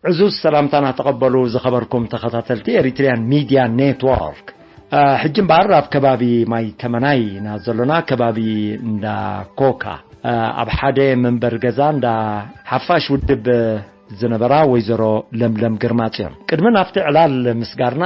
ዕዙዝ ሰላምታና ተቐበሉ ዝኸበርኩም ተኸታተልቲ ኤሪትሪያን ሚድያ ኔትወርክ። ሕጂ እምበኣር ኣብ ከባቢ ማይ ተመናይ ኢና ዘሎና፣ ከባቢ እንዳ ኮካ፣ ኣብ ሓደ መንበር ገዛ እንዳ ሓፋሽ ውድብ ዝነበራ ወይዘሮ ለምለም ግርማጽዮን። ቅድሚ ናብቲ ዕላል ምስጋርና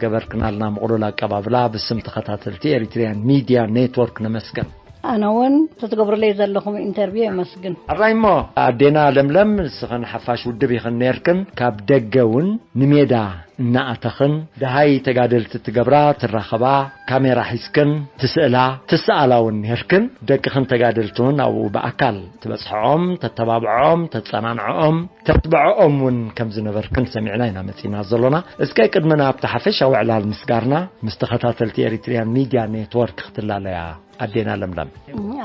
ገበርክናልና ምቕሉል ኣቀባብላ ብስም ተኸታተልቲ ኤሪትሪያን ሚድያ ኔትወርክ ነመስግን። ኣነ እውን ትትገብሩለይ ዘለኹም ኢንተርቪው የመስግን። ኣራይ እሞ ኣዴና ለምለም፣ ንስኽን ሓፋሽ ውድብ ኢኽን ነርክን፣ ካብ ደገ እውን ንሜዳ እናኣተኽን ደሃይ ተጋደልቲ ትገብራ ትራኸባ፣ ካሜራ ሒዝክን ትስእላ ትስኣላ እውን ነርክን፣ ደቅኽን ተጋደልቲ እውን ኣብኡ ብኣካል ትበጽሕኦም፣ ተተባብዕኦም፣ ተጸናንዕኦም፣ ተትብዕኦም እውን ከም ዝነበርክን ሰሚዕና ኢና መጺና ዘሎና። እስከ ቅድሚ ናብቲ ሓፈሻዊ ዕላል ምስጋርና ምስ ተኸታተልቲ ኤሪትሪያን ሚድያ ኔትወርክ ክትላለያ ኣዴና ለምለም።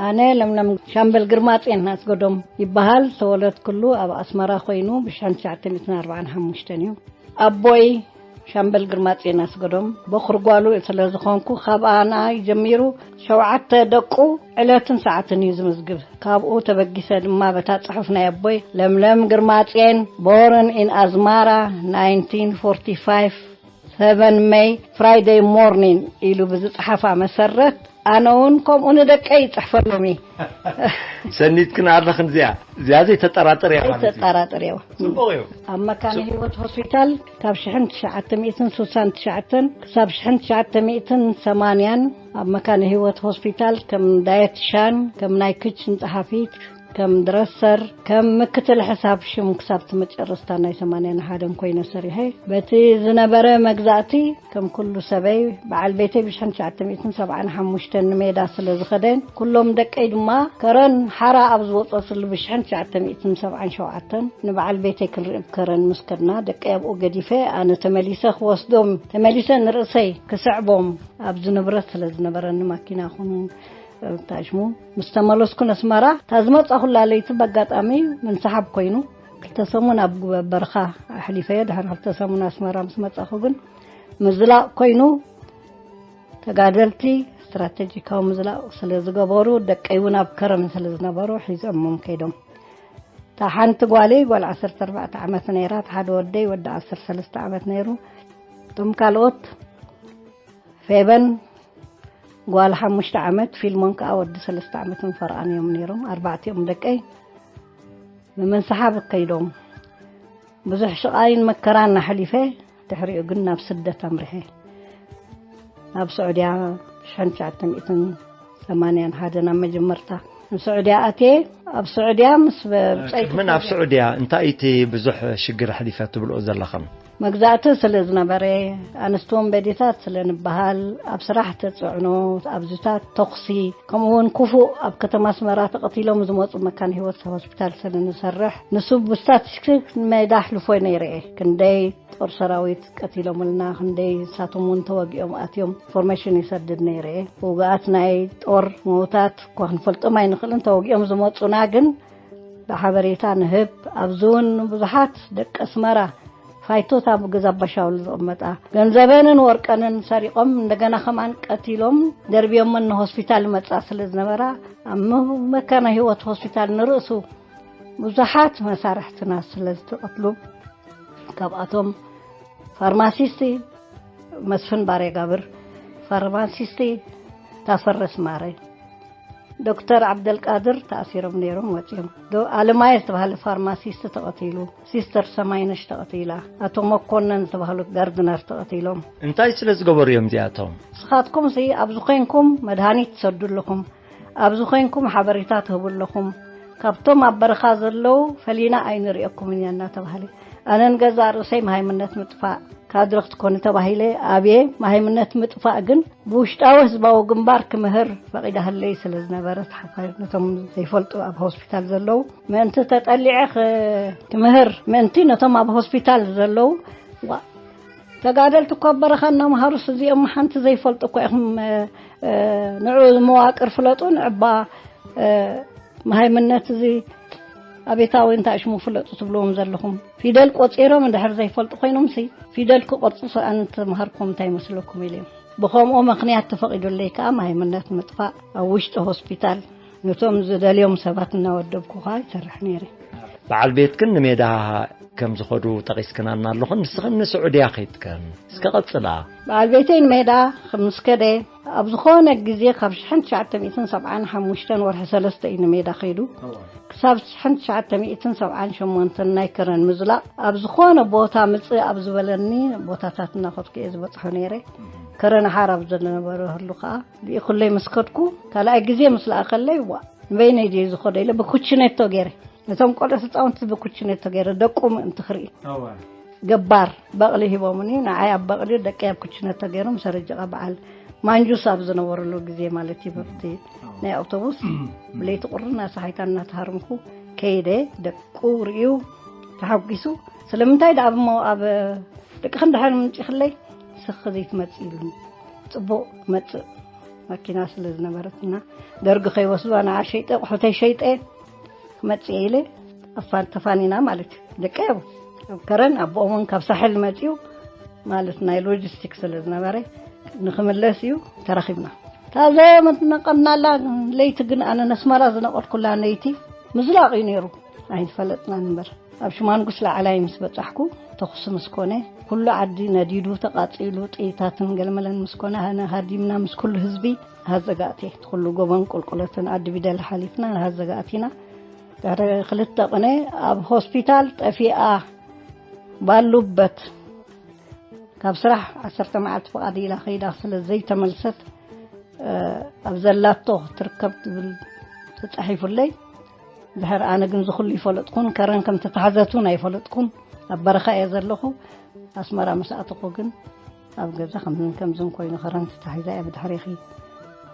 ኣነ ለምለም ሻምበል ግርማጽዮን ኣስገዶም ይበሃል። ዝተወለድኩሉ ኣብ ኣስመራ ኮይኑ ብ1945 እዩ። ኣቦይ ሻምበል ግርማጽዮን ኣስገዶም በኹር ጓሉ ስለ ዝኾንኩ፣ ካብ ኣና ጀሚሩ ሸውዓተ ደቁ ዕለትን ሰዓትን እዩ ዝምዝግብ። ካብኡ ተበጊሰ ድማ በታ ጽሑፍ ናይ ኣቦይ ለምለም ግርማጽዮን፣ born in ኣዝማራ፣ nineteen forty-five፣ seven May፣ Friday morning ኢሉ ብዝጸሓፋ መሰረት፣ ኣነ እውን ከምኡ ንደቀይ ይጽሕፈሎም እየ። ሰኒትክን ኣለኽን እዚኣ። እዚኣ ዘይተጠራጠር እያ ማለት እዩ። ዘይተጠራጠር እያ። ጽቡቕ እዩ። ኣብ መካነ ህይወት ሆስፒታል ካብ ሽሕን ትሽዓተ ሚእትን ስሳን ትሽዓተን ክሳብ ሽሕን ትሽዓተ ሚእትን ሰማንያን ኣብ መካነ ህይወት ሆስፒታል ከም ዳየትሻን፣ ከም ናይ ክችን ጸሓፊት፣ ከም ድረሰር፣ ከም ምክትል ሕሳብ ሽም ክሳብ እቲ መጨረስታ ናይ ሰማንያን ሓደን ኮይነ ሰሪሐ። በቲ ዝነበረ መግዛእቲ ከም ኩሉ ሰበይ፣ በዓል ቤተይ ብ1975 ንሜዳ ስለ ዝኸደን፣ ኩሎም ደቀይ ድማ ከረን ሓራ ኣብ ዝወጸትሉ ብ1977 ንበዓል ቤተይ ክንርኢ ኣብ ከረን ምስ ከድና፣ ደቀይ ኣብኡ ገዲፈ፣ ኣነ ተመሊሰ ክወስዶም፣ ተመሊሰ ንርእሰይ ክስዕቦም ኣብዚ ንብረት ስለ ዝነበረኒ፣ ማኪና ኹኑ፣ እንታይ ሽሙ፣ ምስ ተመለስኩ ነስመራ፣ እታ ዝመጻኹላ ለይቲ በጋጣሚ ምንስሓብ ኮይኑ፣ ክልተ ሰሙን ኣብ በረኻ ኣሕሊፈዮ። ድሕሪ ክልተ ሰሙን ኣስመራ ምስ መጻኹ ግን ምዝላቕ ኮይኑ፣ ተጋደልቲ ስትራቴጂካዊ ምዝላቕ ስለ ዝገበሩ፣ ደቀይ እውን ኣብ ከረን ስለ ዝነበሩ፣ ሒዞሞም ከይዶም። እታ ሓንቲ ጓለይ፣ ጓል ዓሰርተ ኣርባዕተ ዓመት ነይራ፣ እቲ ሓደ ወደይ ወዲ ዓሰርተ ሰለስተ ዓመት ነይሩ። እቶም ካልኦት፣ ፌበን ጓል ሓሙሽተ ዓመት፣ ፊልሞን ከኣ ወዲ ሰለስተ ዓመትን ፈርቓን እዮም ነይሮም። ኣርባዕቲኦም ደቀይ ብምንስሓብ ከይዶም። ብዙሕ ሽቓይን መከራን ኣሕሊፈ፣ ድሕሪኡ ግን ናብ ስደት ኣምሪሐ። ናብ ስዑድያ ሽሕን ትሽዓተ ሚእትን ሰማንያን ሓደን ኣብ መጀመርታ ንስዑድያ ኣትየ። ኣብ ስዑድያ ምስ በ-፣ ብጸይቲ ቅድሚ ናብ ስዑድያ እንታይ እቲ ብዙሕ ሽግር ኣሕሊፈ ትብልኦ ዘለኽን? መግዛእቲ ስለ ዝነበረ፣ ኣንስቲ ወንበዴታት ስለ ንበሃል፣ ኣብ ስራሕ ተጽዕኖ፣ ኣብዚታት ተኹሲ፣ ከምኡ እውን ክፉእ ኣብ ከተማ ኣስመራ ተቐቲሎም ዝመጹ መካነ ህይወት ሆስፒታል ስለ ንሰርሕ፣ ንሱ ብስታቲስቲክስ ንሜዳ ኣሕልፎ ነይረ እየ። ክንደይ ጦር ሰራዊት ቀቲሎምልና፣ ክንደይ ንሳቶም እውን ተወጊኦም ኣትዮም፣ ኢንፎርሜሽን ይሰድድ ነይረ እየ። ውግኣት ናይ ጦር ምውታት እኳ ክንፈልጦም ኣይንኽእልን፣ ተወጊኦም ዝመጹና ግን ብሓበሬታ ንህብ። ኣብዚ እውን ብዙሓት ደቂ ኣስመራ ፋይቶት ኣብ ገዛ ኣባሻውል ዝቕመጣ ገንዘበንን ወርቀንን ሰሪቖም፣ እንደገና ከማን ቀቲሎም ደርብዮምን ንሆስፒታል መጻ ስለ ዝነበራ፣ ኣብ መ-፣ መካነ ህይወት ሆስፒታል ንርእሱ ብዙሓት መሳርሕትና ስለ ዝተቐትሉ፣ ካብኣቶም ፋርማሲስቲ መስፍን ባሬጋብር፣ ፋርማሲስቲ ታፈረስ ማረ፣ ዶክተር ዓብደልቃድር ተኣሲሮም ነይሮም ወፂኦም። ዶ-፣ ኣለማየ ዝተባህለ ፋርማሲስት ተቐቲሉ፣ ሲስተር ሰማይነሽ ተቐቲላ፣ ኣቶ መኮነን ዝተባህሉ ጋርድነር ተቐቲሎም። እንታይ ስለ ዝገበሩ እዮም እዚኣቶም? ንስኻትኩም ሲ ኣብዚ ኮይንኩም መድሃኒት ትሰዱ ኣለኹም፣ ኣብዚ ኮይንኩም ሓበሬታ ትህቡ ኣለኹም፣ ካብቶም ኣብ በረኻ ዘለዉ ፈሊና ኣይንርእየኩምን ኢና እናተባህለ፣ ኣነ ንገዛእ ርእሰይ መሃይምነት ምጥፋእ ካድረ ክትኮኒ ተባሂለ ኣብየ። መሃይምነት ምጥፋእ ግን ብውሽጣዊ ህዝባዊ ግንባር ክምህር ፈቒዳህለይ ስለ ዝነበረት፣ ሓፋሽ ነቶም ዘይፈልጡ ኣብ ሆስፒታል ዘለዉ ምእንቲ ተጠሊዐ ክ-፣ ክምህር ምእንቲ ነቶም ኣብ ሆስፒታል ዘለዉ፣ ዋ፣ ተጋደልቲ እኮ ኣብ በረኻ እናምሃሩስ እዚኦም ሓንቲ ዘይፈልጡ እኮ ኢኹም፣ እ፣ እ፣ ንዑ መዋቅር ፍለጡ፣ ንዕባ፣ እ፣ መሃይምነት እዚ ኣቤታዊ እንታይ ሽሙ ፍለጡ ትብልዎም ዘለኹም? ፊደል ቆጺሮም እንድሕር ዘይፈልጡ ኮይኖምሲ፣ ፊደል ክቆርጹ ሰኣን ተምሃርኩም እንታይ ይመስለኩም ኢለ እዮም። ብኸምኡ ምኽንያት ተፈቒዱለይ ከኣ መሃይምነት ምጥፋእ ኣብ ውሽጢ ሆስፒታል ነቶም ዝደልዮም ሰባት እናወደብኩ ከኣ ይሰርሕ ነይረ። በዓል ቤትክን ንሜዳ ከም ዝኸዱ ጠቒስክናና ኣለኹን፣ ንስኽን ንስዑድያ ኸይድክን። እስከ ቀጽላ። በዓል ቤተይ ንሜዳ ምስ ከደ፣ ኣብ ዝኾነ ግዜ ካብ ሽሕን ትሽዓተ ሚእትን ሰብዓን ሓሙሽተን ወርሒ ሰለስተ እዩ ንሜዳ ከይዱ። ክሳብ ሽሕን ትሽዓተ ሚእትን ሰብዓን ሸሞንተን ናይ ከረን ምዝላቕ ኣብ ዝኾነ ቦታ ምጽእ ኣብ ዝበለኒ ቦታታት እናኸድኩ እየ ዝበጽሖ ነይረ። ከረን ሓር ኣብ ዝነበረሉ ከኣ ልኢኹለይ ምስ ከድኩ፣ ካልኣይ ግዜ ምስ ለኣኸለይ፣ ዋ፣ ንበይነይ ድየ ዝኸዶ ኢለ ብኩችኔቶ ገይረ። ነቶም ቆልዑት ህጻውንቲ ብኩችኔቶ ገይረ ደቁ ምእንቲ ክርኢ። ገባር በቕሊ ሂቦምኒ፣ ንዓይ ኣብ በቕሊ፣ ደቀይ ኣብ ኩችኔቶ ገይሮም፣ ሰረጀቓ በዓል ማንጁስ ኣብ ዝነበረሉ ግዜ ማለት እዩ፣ በቲ ናይ ኣውቶቡስ ብለይቲ ቁሪ እናሰሓይታ እናተሃርምኩ ከይደ፣ ደቁ ርእዩ ተሓጒሱ፣ "ስለምንታይ ደኣ ኣብ ሞ-፣ ኣብ ደቅኽን ደሓን ምምጺኽለይ ንስኺ ዘይትመጽእ?" ኢሉኒ። ጽቡቕ መጽእ ማኪና ስለ ዝነበረትና፣ ደርጊ ከይወስዱ ኣነ ሸይጠ፣ ኣቑሑተይ ሸይጠ ክመጽእ ኢለ ኣፋን ተፋኒና ማለት እዩ። ደቀይ ኣብ፣ ኣብ ከረን፣ ኣቦኦም እውን ካብ ሳሕል መጽኡ ማለት ናይ ሎጂስቲክ ስለ ዝነበረ ንኽምለስ እዩ ተራኺብና። እታ ዘመትነቐናላ ለይቲ ግን ኣነ ነስመራ ዝነቐልኩላ ለይቲ ምዝላቕ እዩ ነይሩ። ኣይንፈለጥናን እምበር። ኣብ ሽማንጉስ ላዕላይ ምስ በጻሕኩ፣ ተኹሲ ምስ ኮነ፣ ኩሉ ዓዲ ነዲዱ፣ ተቓጺሉ፣ ጥይታትን ገለመለን ምስ ኮነ፣ ኣነ ሃዲምና ምስ ኩሉ ህዝቢ ሃዘጋእቲ፣ ኩሉ ጎቦን ቁልቁለትን ዓዲ ቢደል ሓሊፍና ንሃዘጋእቲና። ድሕሪ ክልተ ቅነ ኣብ ሆስፒታል ጠፊኣ ባሉበት ካብ ስራሕ ዓሰርተ መዓልቲ ፍቓድ ኢላ ከይዳ ስለ ዘይተመልሰት፣ እ፣ ኣብ ዘላቶ ክትርከብ ትብል ተጻሒፉለይ። ድሕር ኣነ ግን ዝኹሉ ይፈለጥኩን፣ ከረን ከም ተታሕዘት እውን ኣይፈለጥኩን። ኣብ በረኻ እየ ዘለኹ። ኣስመራ ምስ ኣተኹ ግን ኣብ ገዛ ከምዝን ከምዝን ኮይኑ፣ ከረን ተታሒዛ እያ ብድሕሬኺ፣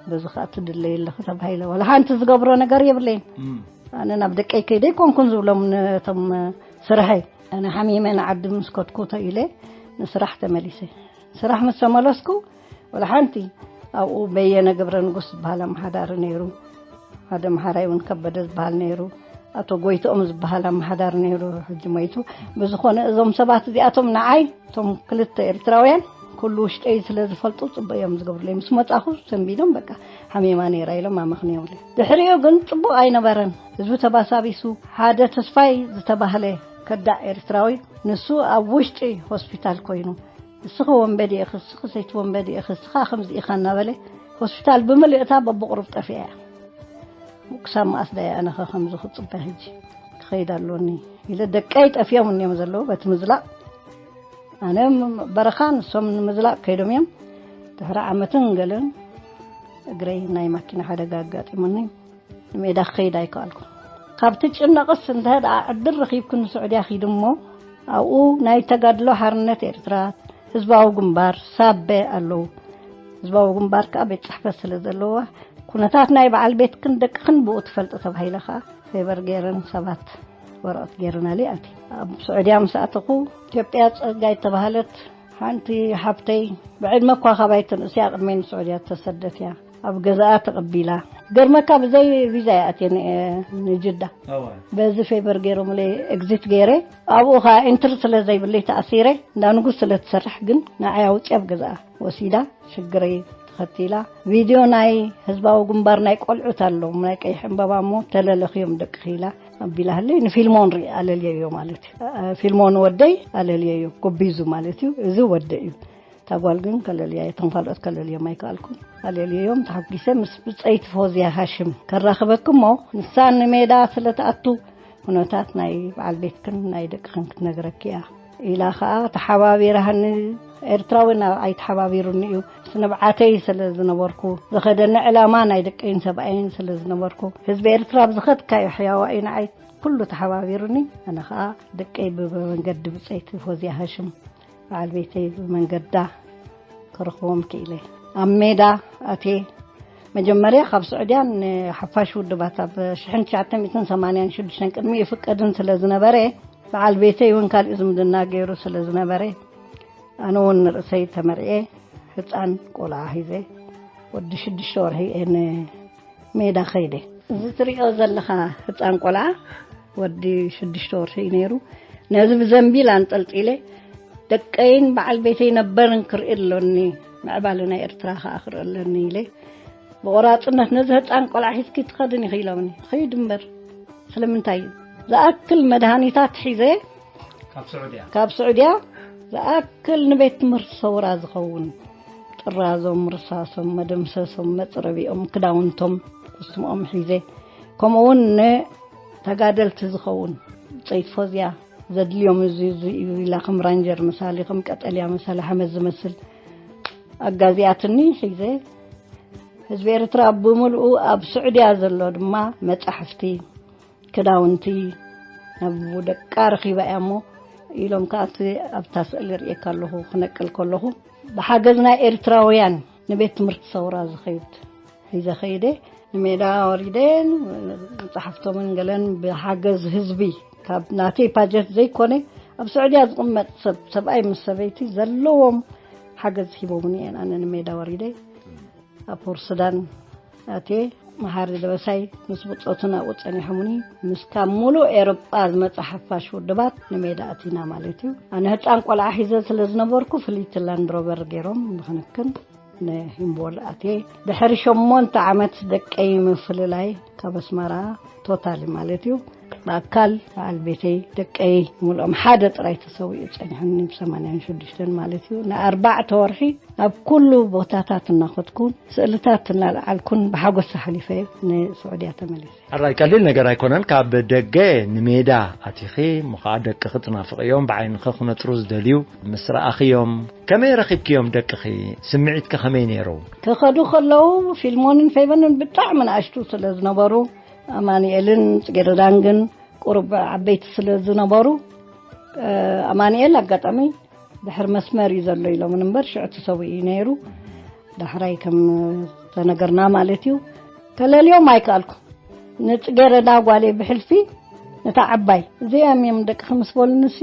በዚ ኸኣ ትድለይ ኣለኺ ተባሂለ። ዋላ ሓንቲ ዝገብሮ ነገር የብለይን። ኣነ ናብ ደቀይ ከይደ ኣይኮንኩን ዝብሎም ነቶም ስርሐይ። ኣነ ሓሚመ ንዓዲ ምስ ከድኩ ተኢለ ንስራሕ ተመሊሰ። ስራሕ ምስ ተመለስኩ፣ ወላ ሓንቲ ኣብኡ በየነ ገብረ ንጉስ ዝበሃል ኣመሓዳሪ ነይሩ። ሓደ ኣምሓራይ እውን ከበደ ዝበሃል ነይሩ። ኣቶ ጎይትኦም ዝበሃል ኣመሓዳሪ ነይሩ፣ ሕጂ ሞይቱ። ብዝኾነ እዞም ሰባት እዚኣቶም ንዓይ፣ እቶም ክልተ ኤርትራውያን፣ ኩሉ ውሽጠይ ስለ ዝፈልጡ ጽቡቕ እዮም ዝገብሩለይ። ምስ መጻኹ ሰንቢዶም፣ በቃ፣ ሓሚማ ነይራ ኢሎም ኣመኽንዮምለይ። ድሕሪኡ ግን ጽቡቕ ኣይነበረን። ህዝቢ ተባሳቢሱ፣ ሓደ ተስፋይ ዝተባህለ ከዳዕ ኤርትራዊ፣ ንሱ ኣብ ውሽጢ ሆስፒታል ኮይኑ፣ "እስኺ ወንበዴ ኢኺ፣ እስኺ ሰይቲ ወንበዴ ኢኺ፣ እስኻ ከምዚ ኢኻ" እናበለ ሆስፒታል ብምልእታ በብቑሩብ ጠፊኣ እያ። ክሳብ መኣስ ዳኣ ኣነኸ ከምዚ ክጽበ ሕጂ ክኸይድ ኣሎኒ ኢለ፣ ደቀይ ጠፊኦም እንዮም ዘለዉ በቲ ምዝላቕ። ኣነ ም-፣ በረኻ፣ ንሶም ንምዝላቕ ከይዶም እዮም። ድሕሪ ዓመትን ገለን እግረይ ናይ ማኪና ሓደጋ ኣጋጢሙኒ። ንሜዳ ክኸይድ ኣይከኣልኩን። ካብቲ ጭነቕስ እንተ ደኣ ዕድል ረኺብኩ ንስዑድያ ኺድ እሞ፣ ኣብኡ ናይ ተጋድሎ ሓርነት ኤርትራ፣ ህዝባዊ ግንባር፣ ሳበ ኣለዉ። ህዝባዊ ግንባር ከኣ ቤት ጽሕፈት ስለ ዘለዋ፣ ኩነታት ናይ በዓል ቤትክን ደቅኽን ብኡ ትፈልጢ ተባሂለ ከኣ ፌቨር ገይረን ሰባት ወረቐት ገይረናለይ ኣትየ። ኣብ ስዑድያ ምስ ኣተኹ፣ ኢትዮጵያ ጸጋይ እተባህለት ሓንቲ ሓብተይ፣ ብዕድመ እኳ ካባይ ትንእስ እያ፣ ቅድመይ ንስዑድያ እተሰደት እያ። ኣብ ገዛኣ ተቐቢላ። ገርመካ ብዘይ ቪዛ እያ ኣትየ ን-፣ ንጅዳ። በዚ ፌቨር ገይሮምለይ ኤግዚት ገይረ። ኣብኡ ኸዓ ኢንትሪ ስለ ዘይብለይ ተኣሲረ። እንዳ ንጉስ ስለ ትሰርሕ ግን ንዓይ ኣውፅያ ኣብ ገዛኣ ወሲዳ ሽግረይ ተኸቲላ። ቪድዮ ናይ ህዝባዊ ግንባር ናይ ቆልዑት ኣለዎም፣ ናይ ቀይሕ ዕምበባ እሞ ተለለኽዮም ደቅኺ ኢላ ኣቢላህለይ። ንፊልሞን ርኢ ኣለልየዮ ማለት እዩ። ፊልሞን ወደይ ኣለልየዮ፣ ጎቢዙ ማለት እዩ። እዚ ወደይ እዩ። እታ ጓል ግን ከለልያ፣ እቶም ካልኦት ከለልዮም ኣይከኣልኩን። ኣለልየዮም ተሓጒሰ ምስ ብጸይቲ ፎዝያ ሃሽም ከራኽበኪ እሞ፣ ንሳ ንሜዳ ስለ ትኣቱ፣ ኩነታት ናይ በዓል ቤትክን ናይ ደቅኽን ክትነግረኪ እያ ኢላ ኸኣ ተሓባቢራኒ። ኤርትራዊ ናብ ኣይተሓባቢሩኒ እዩ። ምስ ንብዓተይ ስለ ዝነበርኩ፣ ዝኸደኒ ዕላማ ናይ ደቀይን ሰብኣይን ስለ ዝነበርኩ፣ ህዝቢ ኤርትራ ኣብ ዝኸድካዮ ሕያዋይ ንዓይ ኩሉ ተሓባቢሩኒ። ኣነ ኸኣ ደቀይ ብመንገዲ ብጸይቲ ፎዝያ ሃሽም በዓል ቤተይ ብመንገዳ ክረኽቦም ክኢለ። ኣብ ሜዳ ኣትየ። መጀመርያ ካብ ስዑድያ ንሓፋሽ ውድባት ኣብ ሽሕን ትሽዓተ ሚእትን ሰማንያን ሽዱሽተን ቅድሚ ይፍቀድን ስለ ዝነበረ፣ በዓል ቤተይ እውን ካልእ ዝምድና ገይሩ ስለ ዝነበረ፣ ኣነ እውን ንርእሰይ ተመርዕየ፣ ህጻን ቆልዓ ሒዘ፣ ወዲ ሽዱሽተ ወርሒ እየ ንሜዳ ኸይደ። እዚ ትሪኦ ዘለኻ ህጻን ቆልዓ ወዲ ሽዱሽተ ወርሒ እዩ ነይሩ። ነዚ ብዘንቢል ኣንጠልጢለ፣ ደቀይን በዓል ቤተይ ነበርን ክርኢ ኣሎኒ፣ ምዕባለ ናይ ኤርትራ ኸኣ ክርኢ ኣሎኒ ኢለ፣ ብቆራጽነት፣ "ነዚ ህጻን ቆልዓ ሒዝኪ ትኸድን ኢኺ?" ኢሎምኒ። "ኺድ እምበር፣ ስለምንታይ እዩ?" ዝኣክል መድሃኒታት ሒዘ ካብ ስዑድያ ዝኣክል ንቤት ትምህርቲ ሰውራ ዝኸውን ጥራዞም፣ ርሳሶም፣ መደምሰሶም፣ መጽረቢኦም፣ ክዳውንቶም፣ ኩስምኦም ሒዘ፣ ከምኡ እውን ንተጋደልቲ ዝኸውን ጸይት ፎዝያ ዘድልዮም እዚ፣ እዚ እዩ ኢላ፣ ከም ራንጀር ምሳሌ፣ ከም ቀጠልያ ምሳሌ፣ ሓመድ ዝመስል ኣጋዚኣትኒ ሒዘ፣ ህዝቢ ኤርትራ ብምልኡ ኣብ ስዑድያ ዘሎ ድማ መጻሕፍቲ፣ ክዳውንቲ ናብ ደቃ ረኺባ እያ እሞ ኢሎም ከኣ እቲ ኣብታ ስእሊ ርእየካ ኣለኹ፣ ክነቅል ከለኹ፣ ብሓገዝ ናይ ኤርትራውያን ንቤት ትምህርቲ ሰውራ ዝኸይድ ሒዘ ኸይደ፣ ንሜዳ ወሪደ፣ መጻሕፍቶምን ገለን ብሓገዝ ህዝቢ፣ ካብ ናተይ ፓጀት ዘይኮነ፣ ኣብ ስዑድያ ዝቕመጥ ሰብ፣ ሰብኣይ ምስ ሰበይቲ ዘለዎም ሓገዝ ሂቦምኒ እየን። ኣነ ንሜዳ ወሪደ ኣብ ፖርት ሱዳን ኣትየ፣ መሓሪ ደበሳይ ምስ ብጾቱን ኣብኡ ጸኒሖምኒ፣ ምስ ካብ ሙሉእ ኤውሮጳ ዝመጻ ሓፋሽ ውድባት ንሜዳ ኣቲና ማለት እዩ። ኣነ ህጻን ቆልዓ ሒዘ ስለ ዝነበርኩ፣ ፍልይቲ ላንድ ሮቨር ገይሮም ንኽንክን ንሂምቦል ኣትየ። ድሕሪ ሸሞንተ ዓመት ደቀይ ምፍልላይ ካብ ኣስመራ ቶታሊ ማለት እዩ፣ ብኣካል በዓል ቤተይ፣ ደቀይ፣ ሙሉኦም ሓደ ጥራይ ተሰዊኡ ጸኒሑኒ፣ ብሰማንያን ሽዱሽተን ማለት እዩ። ንኣርባዕተ ወርሒ ኣብ ኩሉ ቦታታት እናኸድኩን ስእልታት እናለዓልኩን ብሓጎስ ኣሕሊፈ ንስዑድያ ተመሊሰ። ሕራይ ቀሊል ነገር ኣይኮነን። ካብ ደገ ንሜዳ ኣቲኺ፣ እሞ ኸዓ ደቅኺ ትናፍቕዮም፣ ብዓይንኺ ክነጥሩ ዝደልዩ ምስ ረኣኽዮም፣ ከመይ ረኺብክዮም ደቅኺ? ስምዒትኪ ከመይ ነይሩ? ክኸዱ ከለዉ ፊልሞንን ፌቨንን ብጣዕሚ ንኣሽቱ ስለ ዝነበሩ፣ ኣማኑኤልን ጽጌረዳን ግን ቁሩብ ዓበይቲ ስለ ዝነበሩ፣ እ፣ ኣማኑኤል ኣጋጣሚ ድሕሪ መስመር እዩ ዘሎ ኢሎምን እምበር፣ ሽዑ ተሰዊኡ እዩ ነይሩ። ዳሕራይ ከም ተነገርና ማለት እዩ። ከለልዮም ኣይከኣልኩ። ንጽጌረዳ ጓለይ ብሕልፊ፣ ነታ ዓባይ፣ "እዚኦም እዮም ደቅኺ" ምስ በሉንሲ፣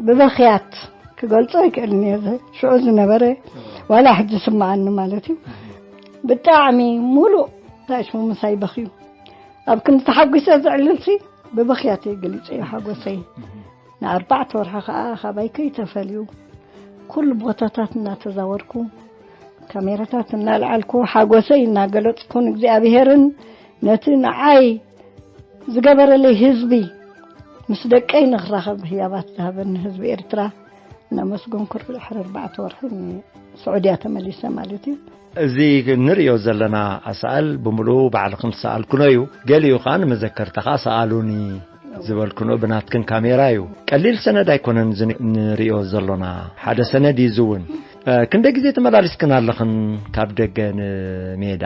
ብበኽያት ክገልጾ ኣይክእልን እየ። እዚ ሽዑ ዝነበረ፣ ዋላ ሕጂ ስምዓኒ ማለት እዩ። ብጣዕሚ ሙሉእ ታሽሙ ምሳይ በኽዩ። ኣብ ክንዲ ተሓጒሰ ዘዕልልሲ፣ ብበኽያት እየ ገሊጸዮ ሓጎሰይ። ንኣርባዕተ ወርሒ ኸኣ ካባይ ከይተፈልዩ፣ ኩሉ ቦታታት እናተዛወርኩ፣ ካሜራታት እናልዓልኩ፣ ሓጎሰይ እናገለጽኩ፣ ንእግዚኣብሔርን ነቲ ንዓይ ዝገበረለይ ህዝቢ፣ ምስ ደቀይ ንኽራኸብ ህያባት ዝሃበኒ ህዝቢ ኤርትራ እናመስገንኩ፣ ድሕሪ ኣርባዕተ ወርሒ ንስዑድያ ተመሊሰ ማለት እዩ። እዚ ንርእዮ ዘለና ኣሳእል ብምሉኡ ባዕልኽን ዝሰኣልክኖ እዩ። ገሊኡ ኸኣ ንመዘከርታ ኸኣ ሰኣሉኒ ዝበልክንኦ ብናትክን ካሜራ እዩ። ቀሊል ሰነድ ኣይኮነን እዚ ንርእዮ ዘሎና። ሓደ ሰነድ እዩ እዚ እውን። እ፣ ክንደይ ግዜ ተመላሊስክን ኣለኽን ካብ ደገ ንሜዳ?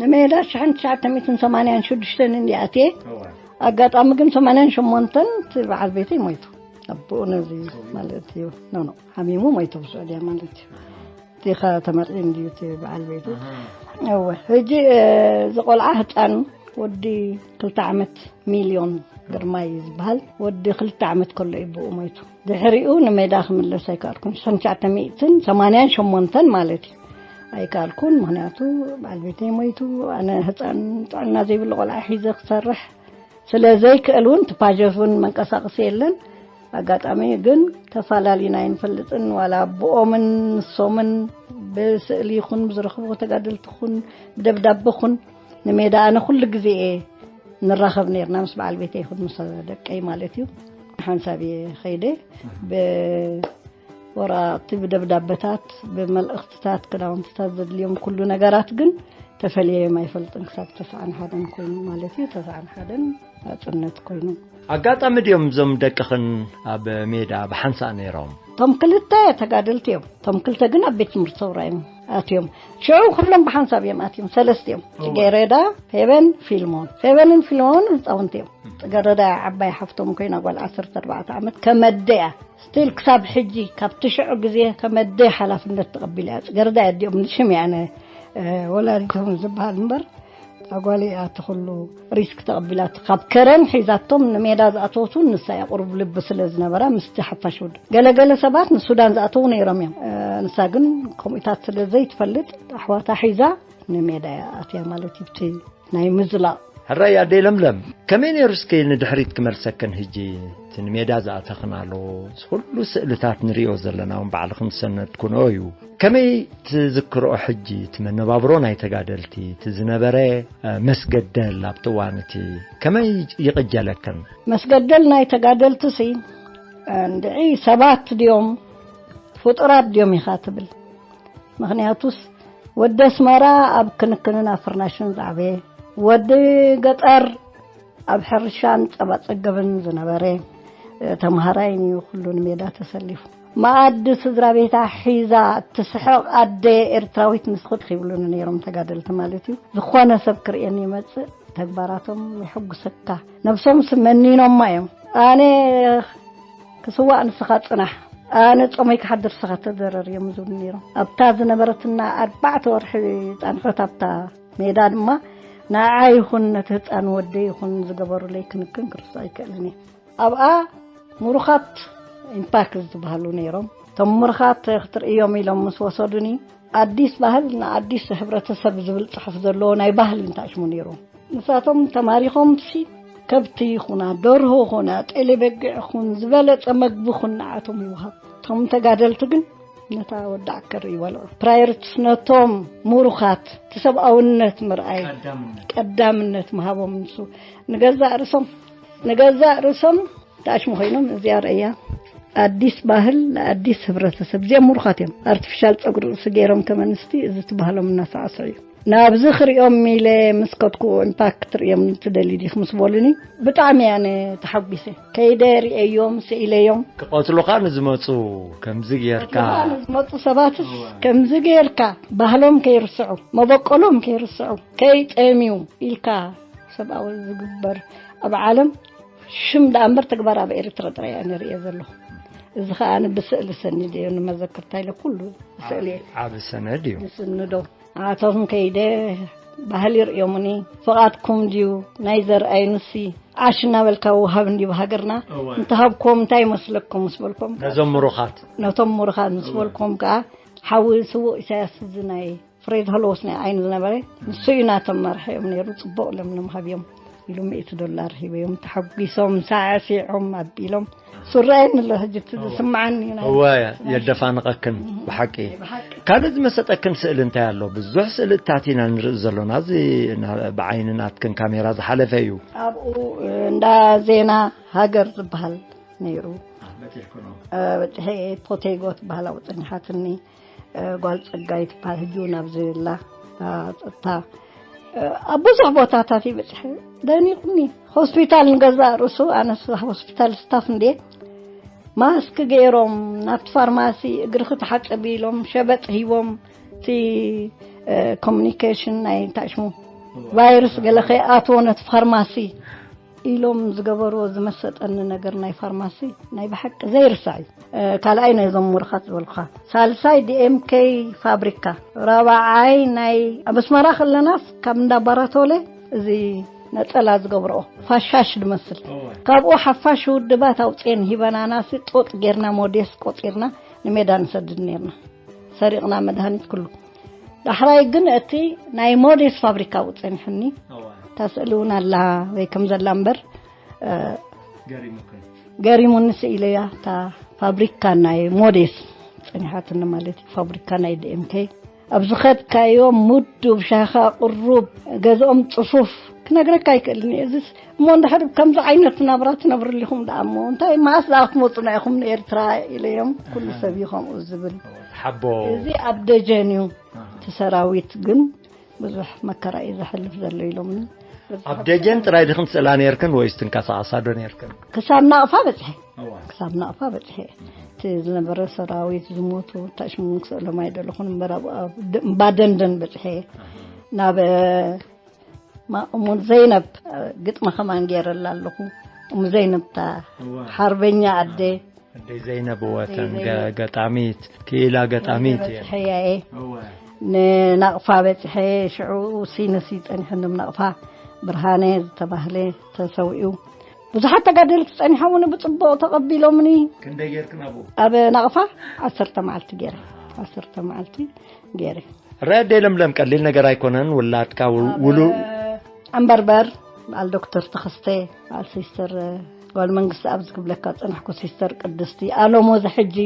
ንሜዳ ሽሕን ትሽዓተ ሚእትን ሰማንያን ሽዱሽተን እንዲ ኣትየ። ኣጋጣሚ ግን ሰማንያን ሸሞንተን እቲ በዓል ቤተይ ሞይቱ። ኣቦኡ ነዚ ማለት እዩ። ኖ፣ ኖ፣ ሓሚሙ ሞይቱ ብስዑድያ ማለት እዩ። እቲ ኸ ተመርዒ እንድዩ እቲ በዓል ቤቱ። ኣሃ። እወ፣ ሕጂ፣ እ፣ እዚ ቆልዓ ህጻን ወዲ ክልተ ዓመት ሚልዮን ግርማይ እዩ ዝበሃል። ወዲ ክልተ ዓመት ከሎ እዩ ብኡ ሞይቱ። ድሕሪኡ ንሜዳ ክምለስ ኣይከኣልኩን። ሽሕን ትሽዓተ ሚእትን ሰማንያን ሸሞንተን ማለት እዩ። ኣይከኣልኩን፣ ምኽንያቱ በዓል ቤተይ ሞይቱ፣ ኣነ ህጻን ጥዕና ዘይብሉ ቆልዓ ሒዘ ክሰርሕ ስለ ዘይክእል እውን፣ እቲ ፓጀት እውን መንቀሳቕሲ የለን። ኣጋጣሚ ግን ተፋላሊና ኣይንፈልጥን፣ ዋላ ኣቦኦምን ንሶምን ብስእሊ ይኹን ብዝረኽብዎ ተጋደልቲ ይኹን ብደብዳበ ይኹን ንሜዳ ኣነ ኩሉ ግዜ እየ ንራኸብ ነይርና፣ ምስ በዓል ቤተይ ይኹን ምስ ደቀይ ማለት እዩ። ሓንሳብ እየ ኸይደ፣ ብወረቓቕቲ፣ ብደብዳበታት፣ ብመልእኽትታት፣ ክዳውንትታት ዘድልዮም ኩሉ ነገራት ግን ተፈልየዮም ኣይፈልጥን፣ ክሳብ ተስዓን ሓደን ኮይኑ ማለት እዩ። ተስዓን ሓደን ናጽነት ኮይኑ። ኣጋጣሚ ድዮም እዞም ደቅኽን ኣብ ሜዳ ብሓንሳእ ነይሮም? እቶም ክልተ ተጋደልቲ እዮም። እቶም ክልተ ግን ኣብ ቤት ትምህርቲ ሰውራ እዮም ኣትዮም። ሽዑ ኩሎም ብሓንሳብ እዮም ኣትዮም፣ ሰለስቲኦም። እወ። ጽጌረዳ፣ ፌበን፣ ፊልሞን። ፌበንን ፊልሞን ህጻውንቲ እዮም። ጽጌረዳ ዓባይ ሓፍቶም ኮይና፣ ጓል ዓሰርተ ኣርባዕተ ዓመት፣ ከመደያ ስቲል ክሳብ ሕጂ፣ ካብ ትሽዑ ግዜ ከመደይ ሓላፍነት ተቐቢላ እያ። ጽጌረዳ እያ፣ ኣዲኦም ንሽም እያ፣ ኣነ፣ እ፣ ወላዲቶም ዝበሃል እምበር፣ ኣጓለይ እያ እቲ ኩሉ ሪስክ ተቐቢላ። ካብ ከረን ሒዛቶም ንሜዳ ዝኣተወቱ ንሳ እያ፣ ቁሩብ ልቢ ስለ ዝነበራ ምስቲ ሓፋሽ ውድብ። ገለገለ ሰባት ንሱዳን ዝኣተዉ ነይሮም እዮም። እ፣ ንሳ ግን ከምኡታት ስለ ዘይትፈልጥ፣ ኣሕዋታ ሒዛ ንሜዳ እያ ኣትያ ማለት እዩ። እቲ ናይ ምዝላቕ ሕራይ ኣደይ ለምለም፣ ከመይ ነይሩ እስኪ ንድሕሪት ክመልሰክን? ሕጂ እቲ ንሜዳ ዝኣተኽናሉ ኩሉ ስእልታት ንሪኦ ዘለና እውን ባዕልኽን ዝሰነድኩንኦ እዩ። ከመይ ትዝክርኦ ሕጂ እቲ መነባብሮ ናይ ተጋደልቲ፣ እቲ ዝነበረ፣ እ፣ መስገደል ኣብቲ እዋን እቲ ከመይ ይቕጀለክን? መስገደል ናይ ተጋደልቲ ሲ እንድዒ ሰባት ድዮም ፍጡራት ድዮም ኢኻ ትብል። ምኽንያቱስ ወዲ ኣስመራ ኣብ ክንክንን ኣብ ፍርናሽን ዝዓበየ፣ ወዲ ገጠር ኣብ ሕርሻን ጸባ ጸገብን ዝነበረ፣ እ፣ ተምሃራይን እዩ ኩሉ ንሜዳ ተሰሊፉ። መኣዲ ስድራ ቤታ ሒዛ እትስሕቕ ኣደ ኤርትራዊት ንስኺ ኢኺ ይብሉኒ ነይሮም ተጋደልቲ ማለት እዩ። ዝኾነ ሰብ ክርእየኒ ይመጽእ፣ ተግባራቶም የሐጉሰካ። ነብሶምስ መኒኖማ እዮም። ኣነ ክስዋእ ንስኻ ጽናሕ፣ ኣነ ጾመይ ክሓድር ንስኻ ተደረር እዮም ዝብሉ ነይሮም። ኣብታ ዝነበረትና ኣርባዕተ ወርሒ ጻንሖት ኣብታ ሜዳ ድማ ንዓይ ይኹን ነቲ ህጻን ወደይ ይኹን ዝገበሩለይ ክንክን ክርስዖ ኣይክእልን እየ። ኣብኣ ምሩኻት ኢምፓክት ዝበሃሉ ነይሮም። እቶም ምሩኻት ክትርእዮም ኢሎም ምስ ወሰዱኒ፣ ኣዲስ ባህል ንኣዲስ ሕብረተሰብ ዝብል ጽሑፍ ዘለዎ ናይ ባህሊ እንተኣሽሙ ነይሩ። ንሳቶም ተማሪኾምሲ ከብቲ ይኹና፣ ደርሆ ይኹና፣ ጤለ በጊዕ ይኹን ዝበለጸ መግቢ ይኹን ንዓቶም ይወሃብ። እቶም ተጋደልቲ ግን ነታ ወዲ ዓከር ይበልዑ። ፕራዮሪቲስ ነቶም ምሩኻት እቲ ሰብኣውነት ምርኣይ ቀዳምነት። ቀዳምነት ምሃቦም ንሱ ንገዛእ ርእሶም ንገዛእ ርእሶም ተኣሽሙ ኮይኖም እዚኣ ርእያ ኣዲስ ባህል ንኣዲስ ሕብረተሰብ። እዚኦም ምሩኻት እዮም። ኣርቲፊሻል ጸጉሪ ርእሲ ገይሮም ከም ኣንስቲ እዚ ትባህሎም እናሳዕስዑ እዩ። ናብዚ ክሪኦም ኢለ ምስ ከድኩ ኢምፓክት ክትርእዮም ትደሊ ዲኽ ምስ በሉኒ ብጣዕሚ እየ ኣነ ተሓጒሰ። ከይደ ርእየዮም፣ ስኢለዮም። ክቐትሉኻ ንዝመፁ ከምዚ ጌርካ። ክቐትሉኻ ንዝመፁ ሰባትስ እወ። ከምዚ ጌርካ ባህሎም ከይርስዑ፣ መበቆሎም ከይርስዑ፣ ከይጠምዩ ኢልካ ሰብኣዊ ዝግበር ኣብ ዓለም ሽም ደኣ እምበር ተግባር ኣብ ኤርትራ ጥራይ እየ ንርእዮ ዘለኹ። እዚ ኸኣ ብስእሊ ሰኒደዮ ንመዘክርታ ኢለ ኩሉ ብስእሊ እየ ዓቢ ሰነድ እዩ። ዝስንዶ። ንዓቶም ከይደ ባህሊ ርእዮምኒ፣ ፍቓድኩም ድዩ ናይ ዘርኣይ ንሲ ዓሽ እናበልካ ውሃብ እንድዩ ብሃገርና። እወ። እንተሃብኩም እንታይ ይመስለኩም ምስ በልኩም ነዞም ምሩኻት። ነቶም ምሩኻት ምስ እወ። በልኩም ከኣ ሓዊ ስዉእ ኢሳያስ እዚ ናይ ፍሬድ ሆሎስ ናይ ዓይኒ ዝነበረ ንሱ እዩ ናቶም መራሒ እዮም ነይሩ። ጽቡቕ ለምለም ሃብዮም ኢሉ ሚእቲ ዶላር ሂበዮም ተሓጒሶም ሳዕሲዖም ኣቢሎም። ሱራየን ኣሎ ሕጂ እቲ ዝስምዓኒ እዩ ናይ እወ፣ የደፋንቐክን ብሓቂ። ብሓቂ። ካልእ ዝመሰጠክን ስእሊ እንታይ ኣሎ? ብዙሕ ስእልታት ኢና ንርኢ ዘሎና። እዚ ና-፣ ብዓይኒ ናትክን ካሜራ ዝሓለፈ እዩ። ኣብኡ እንዳ ዜና ሃገር ዝበሃል ነይሩ። እ፣ በጺሐ ፖቴጎ ትበሃል ኣብኡ ጸኒሓትኒ። እ፣ ጓል ጸጋይ ትበሃል ሕጂ እውን ኣብዚ ኣላ። እታ ጸጥታ፣ እ፣ ኣብ ብዙሕ ቦታታት ይበጽሐ። ደኒቑኒ። ሆስፒታል ንገዛእ ርእሱ፣ ኣነስ ሆስፒታል ስታፍ እንድየ፣ ማስክ ገይሮም ናብቲ ፋርማሲ እግርኺ ተሓጸቢ ኢሎም ሸበጥ ሂቦም፣ እቲ፣ እ፣ ኮሙኒኬሽን ናይ እንታይ ሽሙ ቫይረስ ገለ ከይኣትዎ ነቲ ፋርማሲ ኢሎም ዝገበርዎ ዝመሰጠኒ ነገር ናይ ፋርማሲ ናይ ብሓቂ ዘይርሳዕ እዩ። እ፣ ካልኣይ ናይዞም ምሩኻት ዝበልኩኻ። ሳልሳይ ዲኤምኬ ፋብሪካ። ራብዓይ ናይ ኣብ ኣስመራ ከለናስ ካብ እንዳ ባራቶለ እዚ ነጸላ ዝገብርኦ ፋሻሽ ዝመስል። እወ። ካብኡ ሓፋሽ ውድባት ኣውጽኤን ሂበናናሲ ጡጥ ጌርና ሞዴስ ቆጺርና ንሜዳ ንሰድድ ኔርና። ሰሪቕና መድሃኒት ኩሉ። ዳሕራይ ግን እቲ ናይ ሞዴስ ፋብሪካ ኣብኡ ጸኒሑኒ። እወ። እታ ስእሊ እውን ኣላ ወይ ከም ዘላ እምበር፣ እ፣ ገሪሙክን? ገሪሙኒ ስኢለያ እታ ፋብሪካ ናይ ሞዴስ ጸኒሓትኒ ማለት እዩ። ፋብሪካ ናይ ዲኤምኬ ኣብ ዝኸድካዮ ምዱብ ሻኻ ቅሩብ ገዝኦም ጽፉፍ ክነግረካ ኣይክእልን እየ። እዚስ እሞ እንድሕር ከምዚ ዓይነት ናብራ ትነብሩ ኣሊኹም ደኣ እሞ እንታይ መዓስ ደኣ ክትመጹና ኢኹም ንኤርትራ ኢለዮም። ኩሉ ሰብ እዩ ከምኡ ዝብል። ሓቦ። እዚ ኣብ ደጀን እዩ። ኣሃ። እቲ ሰራዊት ግን ብዙሕ መከራ እዩ ዘሕልፍ ዘሎ ኢሎምኒ። ኣብ ደጀን ጥራይ ዲኽን ትስእላ ነይርክን ወይስ ትንቀሳቐሳ ዶ ነይርክን? ክሳብ ናቕፋ በጽሐ። እዋ። ክሳብ ናቕፋ በጽሐ። እቲ ዝነበረ ሰራዊት ዝሞቱ ታሽሙን ክስእሎም ኣይደለኹን እምበር ኣብ፣ ኣብ ድ-፣ እምባ ደንደን በጽሐ። ኣሃ። ናብ፣ ማ-፣ እሙ ዘይነብ ግጥሚ ከማን ገይረላ ኣለኹ። እሙ ዘይነብ እታ እዋ። ሓርበኛ ኣደ። ኣደይ ዘይነብ እወ፣ ኣደይ እተን ዘይነብ። ገ-፣ ገጣሚት፣ ክኢላ ገጣሚት እየን። በጽሐያ እየ። እወ። ንናቕፋ በጽሐ፣ ሽዑ ሲነሲ ጸኒሐ፣ ናብ ናቕፋ ብርሃነ ዝተባህለ ተሰዊኡ። ብዙሓት ተጋደልቲ ጸኒሖምኒ፣ ብጽቡቕ ተቐቢሎምኒ። ክንደይ ጌርክን ኣብኡ? ኣብ ናቕፋ ዓሰርተ መዓልቲ ገይረ። ዓሰርተ መዓልቲ ገይረ። ራያ ኣደይ ለምለም ቀሊል ነገር ኣይኮነን። ውላድካ ው-፣ ኣብ ውሉ-፣ ዓምበርበር በዓል ዶክተር ተኸስተ፣ በዓል ሲስተር ጓል መንግስቲ ኣብዚ ክብለካ ጸናሕኩ፣ ሲስተር ቅድስቲ ኣሎሞ፣ እዚ ሕጂ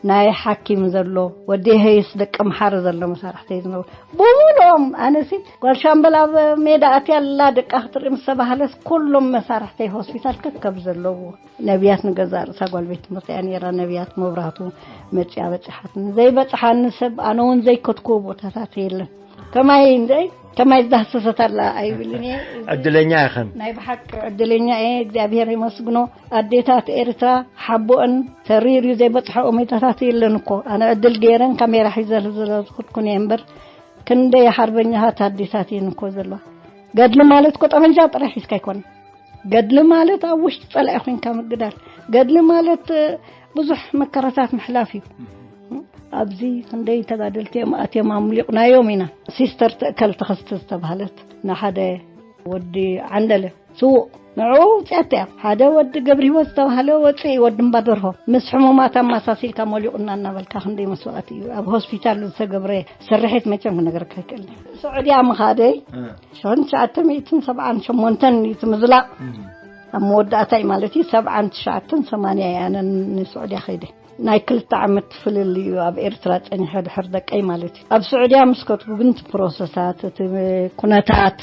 ናይ ሓኪም ዘሎ፣ ወዲ የሀይስ ደቂ ምሓረ ዘሎ መሳርሕተይ ዝነበሩ ብምሉኦም። ኣነሲ ጓል ሻምበል ኣብ ሜዳ ኣትያ ኣላ ደቃ ክትርኢ ምስ ተባህለስ፣ ኩሎም መሳርሕተይ ሆስፒታል ከከብ ዘለዎ፣ ነቢያት ንገዛ ርእሳ ጓል ቤት ትምህርቲ እያ ነይራ። ነቢያት መብራህቱ መጽያ በጽሓትኒ። ዘይበጽሓኒ ሰብ፣ ኣነ እውን ዘይከድክዎ ቦታታት የለን። ከማይ እንደ ከማይ ዝዳህሰሰት ኣላ ኣይብልን እየ። ዕድለኛ ኢኽን። ናይ ብሓቂ ዕድለኛ እየ፣ እግዚኣብሔር የመስግኖ። ኣዴታት ኤርትራ ሓቦአን ተሪር እዩ፣ ዘይበጽሖኦ ሜዳታት የለን እኮ። ኣነ ዕድል ገይረን ካሜራ ሒዘ ስለ ዝኹድኩን እየ እምበር፣ ክንደይ ሓርበኛታት ኣዴታት እየን እኮ ዘለዋ። ገድሊ ማለት እኮ ጠመንጃ ጥራሕ ሒዝካ ኣይኮነን። ገድሊ ማለት ኣብ ውሽጢ ጸላኢ ኮይንካ ምግዳል። ገድሊ ማለት፣ እ፣ ብዙሕ መከራታት ምሕላፍ እዩ። ኣብዚ ክንደይ ተጋደልቲ እዮም ኣትዮም ኣምሊቑናዮም ኢና። ሲስተር ትእከል ተኸስተ ዝተባህለት ንሓደ ወዲ ዓንደለ ስዉእ ንዕኡ ውፅኣት እያ። ሓደ ወዲ ገብረ ህይወት ዝተባህለ ወፅኢ ወዲ እምባ ደርሆ ምስ ሕሙማት ኣመሳሲልካ መሊቑና እናበልካ ክንደይ መስዋእቲ እዩ። ኣብ ሆስፒታል ዝተገብረ ስርሒት መቸም ክነግረካ ኣይክእልን። ስዑድያ ምኻደይ እ። ሽሕን ትሽዓተ ሚእትን ሰብዓን ሸሞንተን እዩ እቲ ምዝላቕ። እም። ኣብ መወዳእታ እዩ ማለት እዩ። ሰብዓን ትሽዓተን ሰማንያ እየ ኣነ ንስዑድያ ከይደ። ናይ ክልተ ዓመት ፍልልይ እዩ ኣብ ኤርትራ ጸኒሐ ድሕር ደቀይ ማለት እዩ። ኣብ ስዑድያ ምስ ከድኩ ግን እቲ ፕሮሰሳት፣ እቲ ኩነታት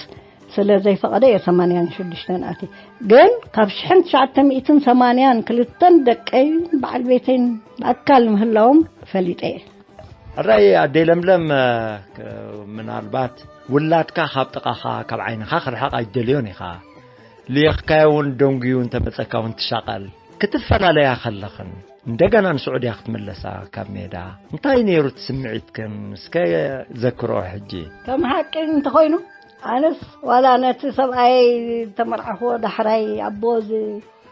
ስለ ዘይፈቐደ እየ ሰማንያን ሽዱሽተን ኣትየ። ግን ካብ ሽሕን ትሽዓተ ሚእትን ሰማንያን ክልተን ደቀይ በዓል ቤተይን ብኣካል ምህላዎም ፈሊጠ እየ። ሕራይ ኣደይ ለምለም፣ እ፣ ክ-፣ ምናልባት ውላድካ ካብ ጥቓኻ፣ ካብ ዓይንኻ ክርሕቕ ኣይደልዮን ኢኻ። ልኢኽካዮ እውን ደንጉዩ እንተመጸካ እውን ትሻቐል። ክትፈላለያ ከለኽን፣ እንደገና ንስዑድያ ክትምለሳ ካብ ሜዳ፣ እንታይ ነይሩ እቲ ስምዒትክን? እስከ ዘክሮ ሕጂ። ከም ሓቂ እንተኾይኑ፣ ኣነስ ዋላ ነቲ ሰብኣየይ ተመርዓኽዎ ዳሕራይ ኣቦ እዚ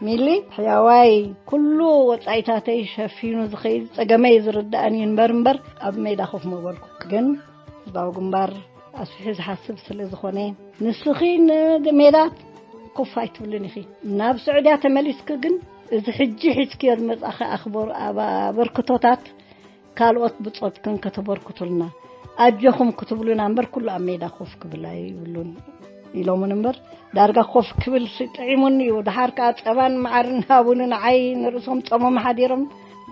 ሚሊ፣ ሕያዋይ፣ ኩሉ ወጻኢታተይ ሸፊኑ ዝኸይድ ጸገመይ ዝርድኣኒ እምበር፣ እምበር ኣብ ሜዳ ኮፍ ምበልኩ። ግን ህዝባዊ ግንባር ኣስፊሑ ዝሓስብ ስለ ዝኾነ፣ ንስኺ ንሜዳ ኮፍ ኣይትብልን ኢኺ። ናብ ስዑድያ ተመሊስኪ ግን፣ እዚ ሕጂ ሒዝክዮ ዝመጻኺ ኣኽቦር-፣ ኣበ-፣ ኣበርክቶታት ካልኦት ብጾትክን ከተበርክቱልና፣ ኣጆኹም ክትብሉና እምበር፣ ኩሉ ኣብ ሜዳ ኮፍ ክብል ኣይብሉን ኢሎምን እምበር፣ ዳርጋ ኮፍ ክብል ሲ ጥዒሙኒ እዩ። ደሓር ከኣ ጸባን መዓርን ሃቡኒ ንዓይ፣ ንርእሶም ጾሞም ሓዲሮም።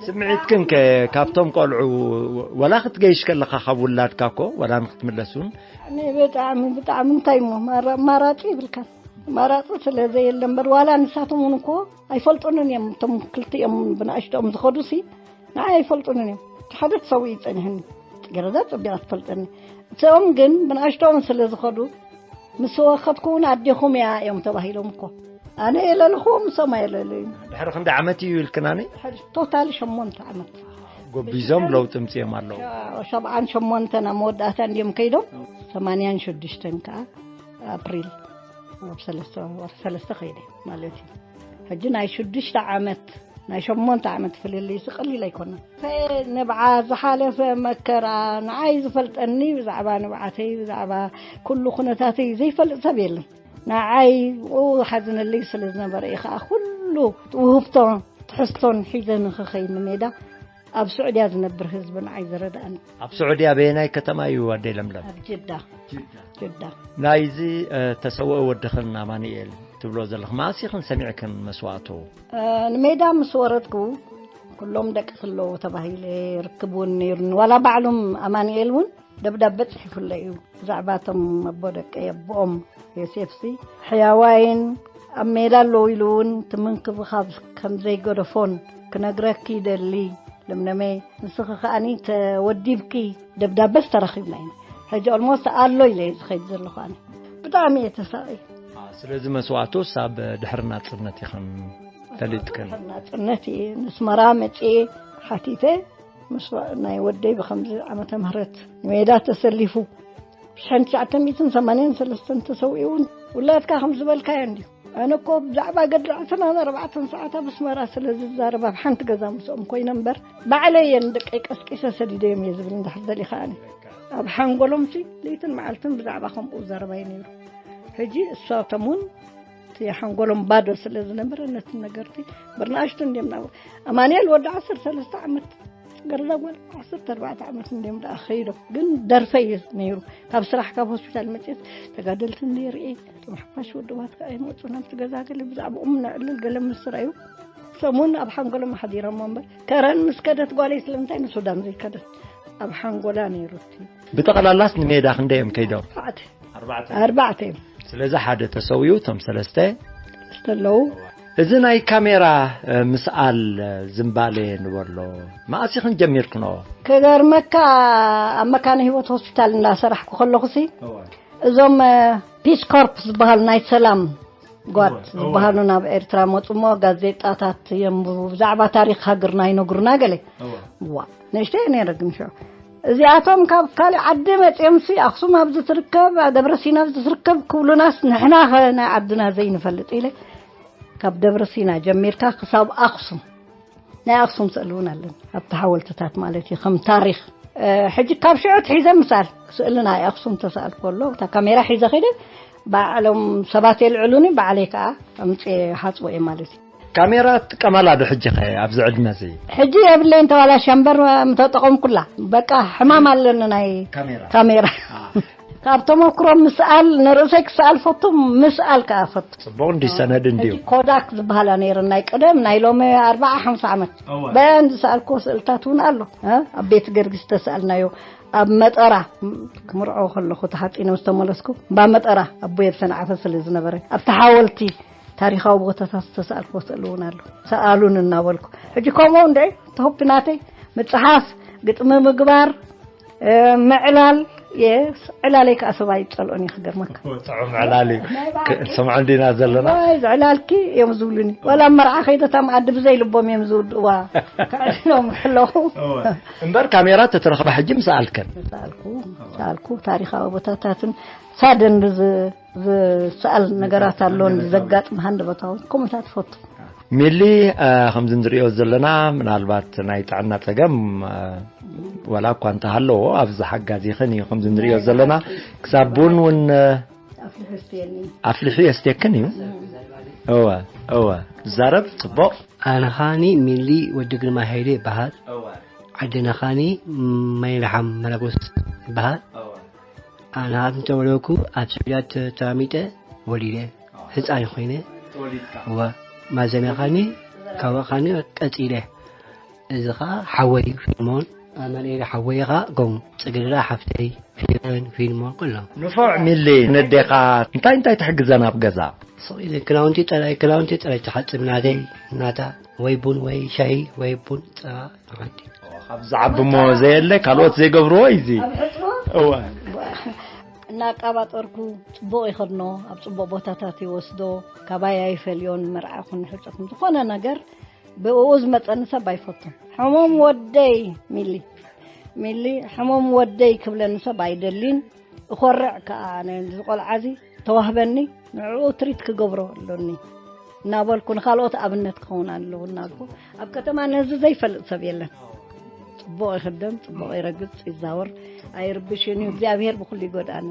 ስምዒትክን ከ ካብቶም ቆልዑ፣ ወላ ክትገይሽ ከለኻ ካብ ውላድካ እኮ፣ ወላ ንክትምለስ እውን? ኣነ ብጣዕሚ፣ ብጣዕሚ እንታይ እሞ፣ ማራ-፣ ማራጺ ይብልካን። ማራጺ ስለ ዘየለ እምበር፣ ዋላ ንሳቶም እውን እኮ ኣይፈልጡንን እዮም። እቶም ክልቲኦም ብንኣሽቶኦም ዝኸዱሲ ንዓይ ኣይፈልጡንን እዮም። እቲ ሓደ ተሰዊኡ እዩ ጸኒሕኒ። ጽጌረዳ ጸቢቓ ትፈልጠኒ። እቲኦም ግን ብንኣሽቶኦም ስለ ዝኸዱ፣ ምስ ወኸድኩ እውን ኣዴኹም እያ እዮም ተባሂሎም እኮ። ኣነ የለልኹዎም፣ ንሶም ኣየለለዩን። ድሕሪ ክንደይ ዓመት እዩ ኢልክናኒ? ድሕሪ ቶታሊ ሸሞንተ ዓመት። ጎቢዞም ለውጢ ምጽኦም ኣለዉ። ሸ-፣ ሰብዓን ሸሞንተን ኣብ መወዳእታ እንድዮም ከይዶም፣ ሰማንያን ሽዱሽተን ከኣ ኣፕሪል ኣብ ሰለስተ፣ ወርሒ ሰለስተ ከይደ ማለት እዩ። ሕጂ ናይ ሽዱሽተ ዓመት፣ ናይ ሸሞንተ ዓመት ፍልልይሲ ቀሊል ኣይኮነን። ንብዓ ዝሓለፈ መከራ፣ ንዓይ ዝፈልጠኒ ብዛዕባ ንብዓተይ፣ ብዛዕባ ኩሉ ኩነታተይ ዘይፈልጥ ሰብ የለን። ንዓይ ብኡ ሓዝነለይ ስለ ዝነበረ እዩ። ከኣ ኩሉ ውህብቶ ትሕዝቶን ሒዘ ንኽኸይድ ንሜዳ ኣብ ስዑድያ ዝነብር ህዝቢ ንዓይ ዝረድኣኒ። ኣብ ስዑድያ ኣበየናይ ከተማ እዩ ኣደይ ለምለም? ኣብ ጅዳ። ጅዳ። ጅዳ። ናይዚ፣ እ፣ ተሰውኦ ወድኽን ኣማኑኤል ትብሎ ዘለኽ መኣስ ኢኽን ሰሚዕክን መስዋእቱ? እ፣ ንሜዳ ምስ ወረድኩ ኩሎም ደቂ ክለዉ ተባሂለ ርክብ እውን ነይሩኒ። ዋላ ባዕሎም ኣማኑኤል እውን ደብዳበ ጽሒፉለይ እዩ። ብዛዕባ እቶም ኣቦ ደቀይ፣ ኣቦኦም ዮሴፍሲ ሕያዋይን ኣብ ሜዳ ኣለዉ ኢሉ እውን እቲ ምንክብኻብ ከም ዘይገደፎን ክነግረኪ ይደሊ። ለምለመ፣ ንስኺ ከኣኒ ተወዲብኪ ደብዳበስ ተራኺብና ኢና። ሕጂ ኦልሞስት ኣሎ ኢለ እየ ዝኸይድ ዘለኹ ኣነ። ብጣዕሚ እየ ተሳቒ። አ፣ ስለዚ መስዋእቱስ ኣብ ድሕሪ ናጽነት ኢኽን ፈሊጥክን? ድሕሪ ናጽነት እየ ንስመራ መጺኤ ሓቲተ። ምስ ናይ ወደይ ብኸምዚ ዓመተ ምህረት ንሜዳ ተሰሊፉ፣ ሽሕን ትሽዓተ ሚእትን ሰማንያን ሰለስተን ተሰዊኡ እውን ውላድካ ከም ዝበልካዮ እንድዩ። ኣነ እኮ ብዛዕባ ገድሊ ዕስራን ኣርባዕተን ሰዓት ኣብ ኣስመራ ስለ ዝዛረብ ኣብ ሓንቲ ገዛ ምስኦም ኮይነ እምበር፣ ባዕለይ እየ ንደቀይ ቀስቂሰ ሰዲደዮም እየ ዝብል እንድሕር ደሊኻ ኣነ። ኣብ ሓንጎሎምሲ ለይትን መዓልትን ብዛዕባ ከምኡ ዘረባይ ነይሩ። ሕጂ እሳቶም እውን እቲ ሓንጎሎም ባዶ ስለ ዝነበረ ነቲ ነገርቲ ብርናእሽቱ እንድዮም ናብ ኣማኑኤል ወዲ ዓሰርተ ሰለስተ ዓመት ገርዛ ጓል ዓሰርተ ኣርባዕተ ዓመት እንዲም ደኣ ኸይዶም። ግን ደርፈ እዩ ነይሩ። ካብ ስራሕ ካብ ሆስፒታል መፅት ተጋደልቲ እንዲ ርኢ፣ እቶም ሓፋሽ ውድባት ከዓ ይመፁ ናብቲ ገዛ ገለ ብዛዕባኦም ነዕልል ገለ ምስ ረኣዩ ሰሙን ኣብ ሓንጎሎም ሓዲሮሞ እምበር፣ ከረን ምስ ከደት ጓለይ ስለምንታይ ንሱዳን ዘይከደት? ኣብ ሓንጎላ ነይሩ እቲ። ብጠቕላላስ ንሜዳ ክንደይ እዮም ከይዶም? ኣርባዕተ። ኣርባዕተ። ኣርባዕተ እዮም። ስለዚ ሓደ ተሰዊኡ፣ እቶም ሰለስተ? ሰለስተ ኣለዉ። እዚ ናይ ካሜራ፣ እ፣ ምስኣል፣ እ፣ ዝምባሌ ንበሎ፣ መኣስ ኢኽን ጀሚርክንኦ? ክገርመካ፣ ኣብ መካነ ህይወት ሆስፒታል እንዳሰራሕኩ ከለኹሲ፣ እዞም፣ እ፣ ፒስ ኮርፕ ዝበሃሉ ናይ ሰላም ጓድ እወ፣ እወ። ዝበሃሉ ናብ ኤርትራ መፁ እሞ ጋዜጣታት የንብቡ፣ ብዛዕባ ታሪኽ ሃገርና ይነግሩና ገለ። እወ። ዋ፣ ንእሽተይ ነይረ ግን ሽዑ። እዚኣቶም ካብ ካልእ ዓዲ መፅኦምሲ ኣኽሱም ኣብዚ ትርከብ፣ ደብረ ሲና ኣብዚ ትርከብ ክብሉናስ ንሕና ኸ ናይ ዓድና ዘይንፈልጥ ኢለ ካብ ደብረ ሲና ጀሚርካ ክሳብ ኣኽሱም ናይ ኣኽሱም ስእሊ እውን ኣለን። ኣብቲ ሓወልትታት ማለት እዩ፣ ከም ታሪኽ። እ፣ ሕጂ ካብ ሽዑ ትሒዘ ምሳል ስእሊ ናይ ኣኽሱም ተሳእልኩ ኣሎ። እታ ካሜራ ሒዘ ኸይደ ባዕሎም ሰባት የልዕሉኒ፣ ባዕለይ ከዓ ኣምፅኤ ሓፅቦ እየ ማለት እዩ። ካሜራ ትጥቀማላ ዶ ሕጂ ኸ ኣብዚ ዕድመ እዚ? ሕጂ የብለይን ተባላሽያ እምበር ምተጠቐምኩላ። በቃ ሕማም ኣለኒ ናይ ካሜራ። ካሜራ። አ። ካብ ተመክሮ ምስኣል ንርእሰይ ክስኣል ፈቱ፣ ምስኣል ከዓ ፈቱ። ጽቡቕ እንዲ ሰነድ እንድዩ። ሕጂ ኮዳክ ዝበሃላ ነይረን ናይ ቀደም፣ ናይ ሎሚ ኣርባዓ ሓምሳ ዓመት። እወ። በን ዝሰኣልኩዎ ስእልታት እውን ኣሎ። እ? ኣብ ቤት ገርጊስ ዝተሰኣልናዮ፣ ኣብ መጠራ፣ ም-፣ ክምርዖ ከለኹ ተሓጺነ ምስ ተመለስኩ፣ እምባ መጠራ፣ ኣቦየ ኣብ ሰንዓፈ ስለ ዝነበረ፣ ኣብቲ ሓወልቲ ታሪኻዊ ቦታታት ዝተሰኣልኩዎ ስእሊ እውን ኣሎ። ሰኣሉን እናበልኩ። ሕጂ ከምኡ እንድዒ፣ እቲ ሆቢ ናተይ ምጽሓፍ፣ ግጥሚ ምግባር፣ እ፣ ምዕላል፣ የስ፣ ዕላለይ ከዓ ሰብ ኣይጸልኦን እዩ ክገርመካ። ጥዑም ዕላል እዩ። ናይ ባዕለይ። ክ-፣ ሰምዖ እንዲና ዘለና። ዋይ፣ ዝዕላልኪ እዮም ዝብሉኒ። ዋላ ኣብ መርዓ ከይደ እታ መኣዲ ብዘይ ልቦም እዮም ዝውድእዋ። ከዕልሎም ከለኹ። እወ። እምበር ካሜራ ተትረኽባ ሕጂ ምሰኣልከን። ምሰኣልኩ፣ ምሰኣልኩ። ታሪኻዊ ቦታታትን ሳደን ዝ-፣ ዝሰኣል ነገራት ኣሎ፣ ዘጋጥም ሃንደበታዊ ኮምታት ትፈቱ። ሚሊ፣ እ፣ ከምዚ ንሪኦ ዘለና፣ ምናልባት ናይ ጥዕና ጸገም፣ እ፣ ዋላ እኳ እንተሃለዎ፣ ኣብዚ ሓጋዚኽን እዩ። ከምዚ ንሪኦ ዘለና፣ ክሳብ ቡን እውን፣ እ፣ ኣፍሊሑ የስትየኒ። ኣፍሊሑ የስትየክን እዩ። እወ፣ እወ። ዝዛረብ ጽቡቕ። ኣነ ኻኒ ሚሊ ወዲ ግርማ ሃይለ ይበሃል። እወ። ዓድና ኻኒ ማይልሓም መረጎስ ይበሃል። እወ። ኣነ ኣብ እንተወለድኩ ኣብ ስዑድያ ተ-፣ ተራሚጠ ወሊደ። እወ። ህፃን ኮይነ። ተወሊድካ። እወ። ማዘና ኻኒ ካብኡ ኻኒ ቀጺለ። እዚ ኸዓ ሓወይ ፊልሞን፣ ኣማኑኤል ሓወይ ኸዓ፣ ከምኡ ጽጌረዳ ሓፍተይ፣ ፌቨን፣ ፊልሞን፣ ኩሎም። ንፉዕ ሚሊ፣ ነዴኻ እንታይ እንታይ ትሕግዘን ኣብ ገዛ? ስቕ ኢለ ክዳውንቲ ጥራይ፣ ክዳውንቲ ጥራይ ትሓጽብ ናተይ፣ ናታ፣ ወይ ቡን ወይ ሻሂ ወይ ቡን፣ ጸባ፣ ንሓንቲ። ኦ፣ ካብ ዝዓቢ እሞ ዘየለ፣ ካልኦት ዘይገብርዎ እዩ እዚ። ኣብ ሕጽቦ? እወ። እናቃባጠርኩ ጽቡቕ ይኸድኖ፣ ኣብ ጽቡቕ ቦታታት ይወስዶ፣ ካባይ ኣይፈልዮን፣ መርዓ ኹን ሕጽ ኹን ዝኾነ ነገር ብእኡ ዝመጸኒ ሰብ ኣይፈቱን። ሕሙም ወደይ ሚሊ፣ ሚሊ፣ ሕሙም ወደይ ክብለኒ ሰብ ኣይደሊን። እኾርዕ ከኣ ኣነ እዚ ቆልዓ እዚ ተዋህበኒ፣ ንዕኡ ትሪት ክገብሮ ኣሎኒ እናበልኩ ንኻልኦት ኣብነት ክኸውን ኣለዎ እናበልኩ፣ ኣብ ከተማ ነዚ ዘይፈልጥ ሰብ የለን። ጽቡቕ ይኽደን፣ ጽቡቕ ይረግጽ፣ ይዛወር፣ ኣይርብሽን እዩ። እግዚኣብሄር ብኹሉ ይጎድኣኒ።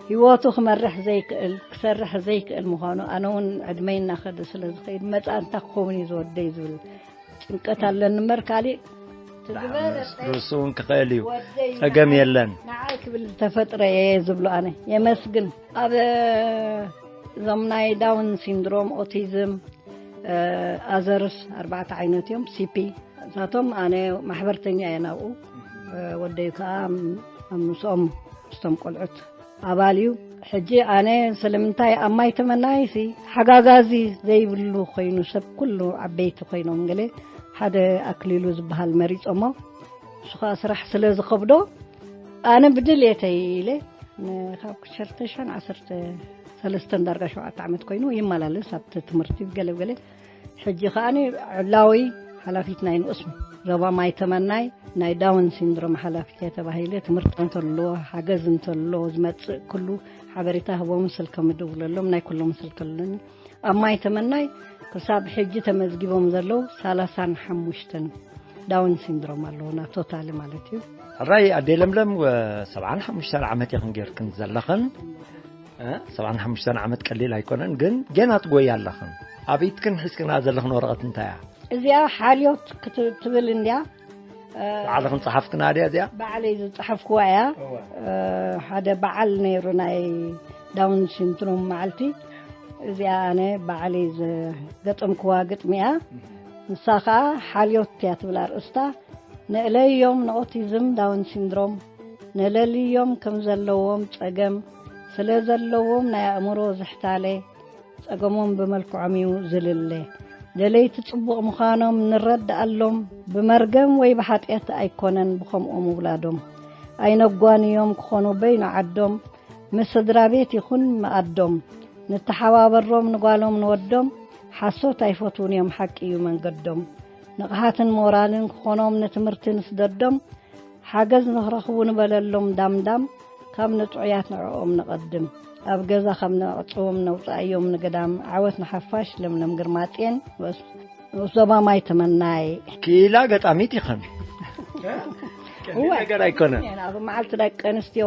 ህይወቱ ክመርሕ ዘይክእል፣ ክሰርሕ ዘይክእል ምዃኑ፣ ኣነ እውን ዕድመይ እናኸደ ስለ ዝኸይድ፣ መጻኢ እንታይ ክኸውን እዩ ዝወደይ ዝብል ጭንቀት ኣለኒ እምበር፣ ካሊእ እቲ ዝበለጸ ርእሱ እውን ክኽእል እዩ። ወደይ ጸገም ንዓይ፣ የለን። ንዓይ ክብል ዝተፈጥረ እየ ዝብሎ ኣነ። የመስግን። ኣብ እዞም ናይ ዳውን ሲንድሮም፣ ኦቲዝም፣ እ፣ ኣዘርስ ኣርባዕተ ዓይነት እዮም፣ ሲፒ። እሳቶም ኣነ ማሕበርተኛ እየ ናብኡ። እ፣ ወደይ ከኣ ም-፣ ምስኦም፣ ምስቶም ቆልዑት ኣባል እዩ። ሕጂ ኣነ ስለምንታይ ኣብ ማይ ተመናይሲ ሓጋጋዚ ዘይብሉ ኮይኑ፣ ሰብ ኩሉ ዓበይቲ ኮይኖም፣ ገለ ሓደ ኣክሊሉ ዝበሃል መሪጾሞ፣ ንሱ ኸኣ ስራሕ ስለ ዝኸብዶ፣ ኣነ ብድልየተይ ኢለ ን-፣ ካብ ሸርተ ሽሕን ዓሰርተ ሰለስተን ዳርጋ ሸውዓተ ዓመት ኮይኑ ይመላለስ ኣብቲ ትምህርቲ ገለ ገለ። ሕጂ ከኣ ዕላዊ ሓላፊት ናይ ንኡስ ዞባ ማይ ተመናይ ናይ ዳውን ሲንድሮም ሓላፊት እየ ተባሂለ። ትምህርቲ እንተሎ፣ ሓገዝ እንተሎ፣ ዝመጽእ ኩሉ ሓበሬታ ህቦምን ስልኮም እድውለሎም፣ ናይ ኩሎም ስልኪ ኣለኒ። ኣብ ማይ ተመናይ ክሳብ ሕጂ ተመዝጊቦም ዘለዉ ሰላሳን ሓሙሽተን ዳውን ሲንድሮም ኣለዉና፣ ቶታሊ ማለት እዩ። ሕራይ ኣደይ ለምለም፣ ወ-፣ ሰብዓን ሓሙሽተን ዓመት ኢኽን ጌርክን ዘለኽን። እ፣ ሰብዓን ሓሙሽተን ዓመት ቀሊል ኣይኮነን፣ ግን ጌና ትጎያ ኣለኽን። ኣብ ኢድክን ሒዝክንኣ ዘለኽን ወረቐት እንታይ እያ? እዚኣ ሓልዮት ክት-፣ ትብል እንድያ። ባዕልኽን ጸሓፍክና ድያ እዚኣ? ባዕለይ ዝጸሓፍኩዋ እያ። ሓደ በዓል ነይሩ ናይ ዳውን ሲንድሮም መዓልቲ፣ እዚኣ ኣነ ባዕለይ ዝገጠምኩዋ ግጥሚ እያ። ንሳ ኸኣ ሓልዮት እያ ትብል ኣርእስታ። ንእለዮም ንኦቲዝም ዳውን ሲንድሮም፣ ንእለልዮም ከም ዘለዎም ጸገም፣ ስለ ዘለዎም ናይ ኣእምሮ ዝሕታለ፣ ጸገሞም ብመልክዖም እዩ ዝልለ። ደለይቲ ጽቡቕ ምዃኖም ንረድኣሎም፣ ብመርገም ወይ ብሓጢኣት ኣይኮነን ብኸምኦም ውላዶም። ኣይነጓንዮም ክኾኑ በይኑ ዓዶም፣ ምስ ስድራ ቤት ይኹን መኣዶም። ንተሓባበሮም ንጓሎም ንወዶም፣ ሓሶት ኣይፈትዉን እዮም ሓቂ እዩ መንገዶም። ንቕሓትን ሞራልን ክኾኖም ንትምህርቲ ንስደዶም፣ ሓገዝ ንኽረኽቡ ንበለሎም ዳምዳም፣ ካብ ንጥዑያት ንዕኦም ንቐድም። ኣብ ገዛ ካብ ነዕጽዎም ነውጻእዮም ንገዳም። ዓወት ንሓፋሽ። ለምለም ግርማጽዮን፣ ንኡስ ዞባ ማይ ተመናይ። ክኢላ ገጣሚት ኢኸን። ቀሊል እወ። ነገር ኣይኮነን። ኣብ መዓልቲ ደቂ ኣንስትዮ፣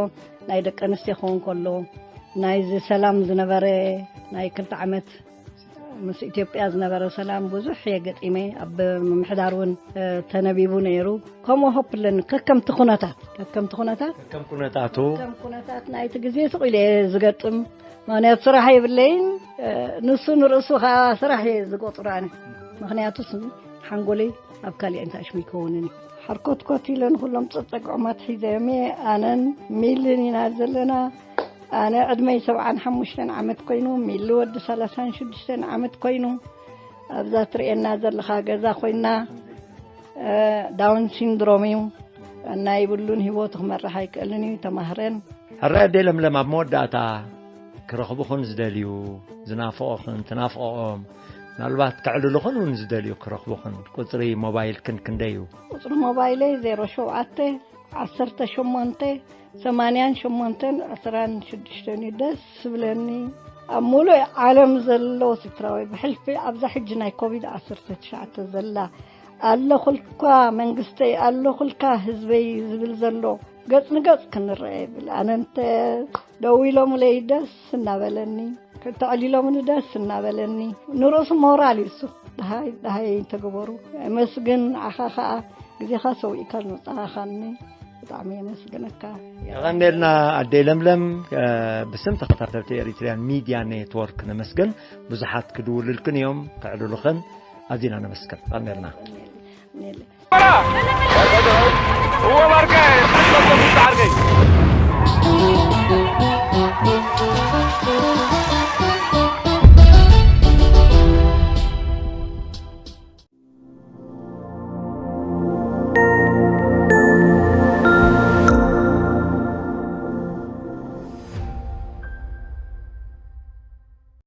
ናይ ደቂ ኣንስትዮ ክኸውን ከሎ፣ ናይዚ ሰላም ዝነበረ ናይ ክልተ ዓመት ምስ ኢትዮጵያ ዝነበረ ሰላም ብዙሕ እየ ገጢመ። ኣብ ምምሕዳር እውን፣ እ፣ ተነቢቡ ነይሩ። ከምኡ ሆፕ ኣለኒ። ከከምቲ ኩነታት፣ ከከምቲ ኩነታት፣ ከም ኩነታቱ። ከም ኩነታት ናይቲ ግዜ ስቕ ኢለ እየ ዝገጥም። ምኽንያቱ ስራሕ የብለይን። እ፣ ንሱ ንርእሱ ከዓ ስራሕ እየ ዝቆጽሮ ኣነ። ምኽንያቱ ስም ሓንጎለይ ኣብ ካሊእ እንታይ ሽሙ ይከውንን እዩ። ሓርኮትኮት ኢለ ንኹሎም ጸጸግዖማት ሒዘዮም እየ። ኣነን ሚልን ኢና ዘለና። ኣነ ዕድመይ ሰብዓን ሓሙሽተን ዓመት ኮይኑ፣ ሚሊ ወዲ ሰላሳን ሽዱሽተን ዓመት ኮይኑ፣ ኣብዛ ትርእየና ዘለኻ ገዛ ኮይና፣ እ፣ ዳውን ሲንድሮም እዩ። ጥዕና ይብሉን፣ ህይወቱ ክመርሕ ኣይክእልን እዩ። ተማህረን። ሕራይ ኣደይ ለምለም፣ ኣብ መወዳእታ ክረኽቡኽን ዝደልዩ፣ ዝናፍቑኽን፣ ትናፍቕኦም፣ ምናልባት ከዕልሉኽን እውን ዝደልዩ ክረኽቡኽን፣ ቁጽሪ ሞባይልክን ክንደይ እዩ? ቁጽሪ ሞባይለይ ዜሮ ሸውዓተ፣ ዓሰርተ ሸሞንተ፣ ሰማንያን ሸሞንተን፣ ዕስራን ሽዱሽተን እዩ። ደስ ዝብለኒ፣ ኣብ ሙሉእ ዓለም ዘሎ ኤርትራዊ፣ ብሕልፊ ኣብዛ ሕጂ ናይ ኮቪድ ዓሰርተ ትሽዓተ ዘላ፣ ኣለኹልካ መንግስተይ፣ ኣለኹልካ ህዝበይ ዝብል ዘሎ፣ ገጽ ንገጽ ክንረአ ይብል። ኣነ እንተ ደዊሎምለይ ደስ እናበለኒ፣ ከተዕሊሎምኒ ደስ እናበለኒ። ንርእሱ ሞራል እዩ እሱ። ደሃይ፣ ደሃይ ተገበሩ። የመስግን፣ ንዓኻ ኸኣ ግዜኻ ሰዊእካ ዝመጻኻኒ ብጣዕሚ የመስግነካ። የቐንየልና ኣደይ ለምለም። እ፣ ብስም ተኸታተልቲ ኤሪትሪያን ሚድያ ኔትወርክ ነመስግን። ብዙሓት ክድውልልክን እዮም፣ ከዕልሉኽን ኣዚና ነመስግን። የቐንየልና። የቐንየልና። እወ ባርካ፣ ዓርከይ።